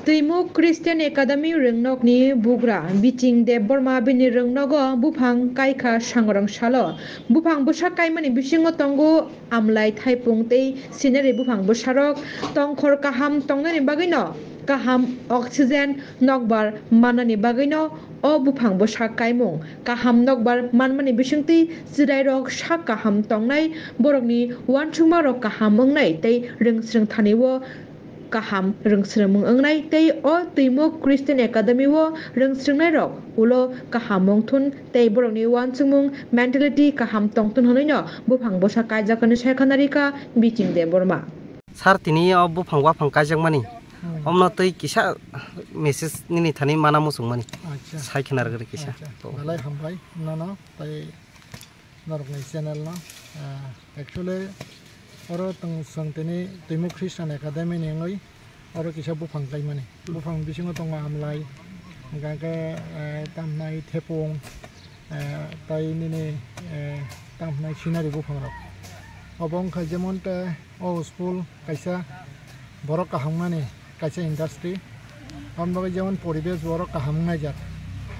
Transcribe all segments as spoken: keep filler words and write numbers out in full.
Twimuk Christian Academy rwngnokni bugra Biching Debbarma bini rwngnogo buphang kaikha sangrong salo. Buphang bwsa kaimani bisingo tongo amlai, thaipung tei scenery buphang bwsarok. Tongkhor kaham tongnani bagwino kaham oxygen nokbar mannani bagwino o buphang bwsa kaimung. Kaham nokbar manmani bisingtwi chwrairok sak kaham tongnai, borokni uansukmarok kaham wngnai tei rwngsrwng thani o kaham rwngsrwmung wngnai tei o Twimuk Christian Academy o rwngsrwngnairok ulo kaham wngthun tei borokni uansukmung mentality kaham tongthun hwnwino buphang bwsa kaijak hwnwi sai khna rikha Biching Debbarma. Sir, tini o buphang waphang kaijakmani, hmm, omno twi kisa message nini thani mana muchungmani. Acha. Sai khna rwgwi kisa. Acha. To. Belai hambai nono tei norokni channel no. Ah, actually, oro tong chwng tini Twimuk Christian Academy ni wngwi oro kisa buphang kaimani. Buphang bisingo tongo amlai, hingkha khe, eh, tamhnai thepung, eh, tai nini, eh, tamhnai scenery buphang rok. Obo wngkha jemon te o school kaisa borok kaham wngnani kaisa industry. Aboni bagwi jemon poribesh borok kaham wngnaijak.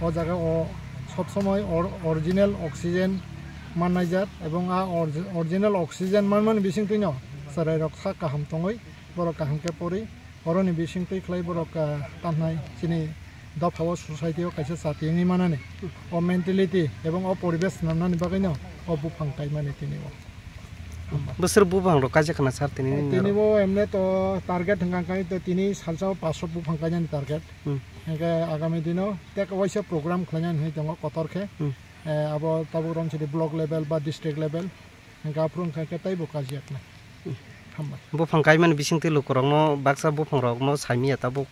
O jaga o sob somoi or-, original oxygen mannaijak, ebong a orgi-, original oxygen manmani bisingtwino chwrairok sak kaham tongwi borok kaham khe pori. Oroni bisingtwi khlai borok, ah, tamhnai chini dophao society o kaisa chati wngwi manani. O mentality ebong o poribesh swnamnani bagwino o buphang kaimani tini o. Bwswk buphang rok kaijak khna sir tini nini norok? Tini bo emne to target hwnkha khe to tini salsa o paanch sho buphang kainani target. Hmm. Hwnkhe agami dino tek waisa program khlainani hinwi tongo kotor khe. Hmm. Eh, abo tabuk Ramsiri block level ba district level. Hwnkhe aphuru wngkha khe teibo kaijak nai. Hmm. Hambai. Buphang kaimani bisingtwi lukurokno baksa buphangrokno saimanya tabuk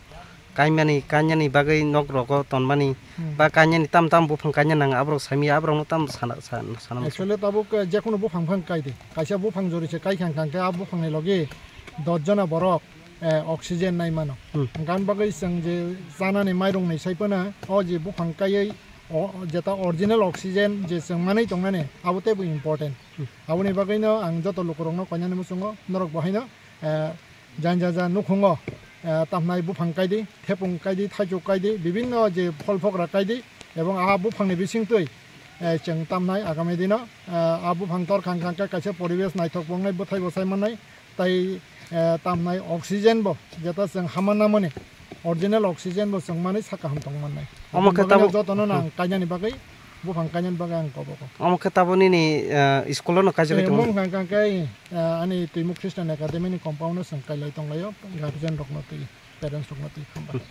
kaimani, kainani bagwi nok rogo tonmani, hmm, ba kainani tam tam buphang kaina nango, aborok saimanya, aborokno tam sana, sana, sana muchung. Actually, tabuk, eh, jekunu buphang phang kai di. Kaisa buphang jori se kai kha, hwnkha khe a buphangni logi dos jona borok, eh, oxygen nai mano. Hmm. Hwnkha bagwi chwng je chanani mairung ni sai phano, o je buphang kaiwi, o, jeta original oxygen je chwng manwi tongnani, abo teibo important. Hmm. Aboni bagwino ang joto lukurokno koinani muchungo, norok bo haino, eh, jani jani jani nukhungo, eh, tamhnai buphang kaidi, thepung kaidi, thaichuk kaidi, bibinno je phol phokra kaidi, ebong a buphangni bisingtwi, eh, chwng tamhnai agami dino, eh, a buphang tor khang khang khe kaisa poribesh naithok wngnai, bwthai bwsai mannai, tai, eh, tamhnai oxygen bo jeta chwng hama namani, original oxygen bo chwng manwi sak kaham tong mannai. Omo khe tabuk jotono nang kainani bagwi buphang kainani bagwi ang kobogo. Omo khe tabuk nini, eh, school-o no kaijagwi tongo? Mung hwnkha khe, eh, ani Twimuk Christian Academy ni compound-o chwng kailai tonglaio, guardian rokno twi, parents rokno twi, hambai.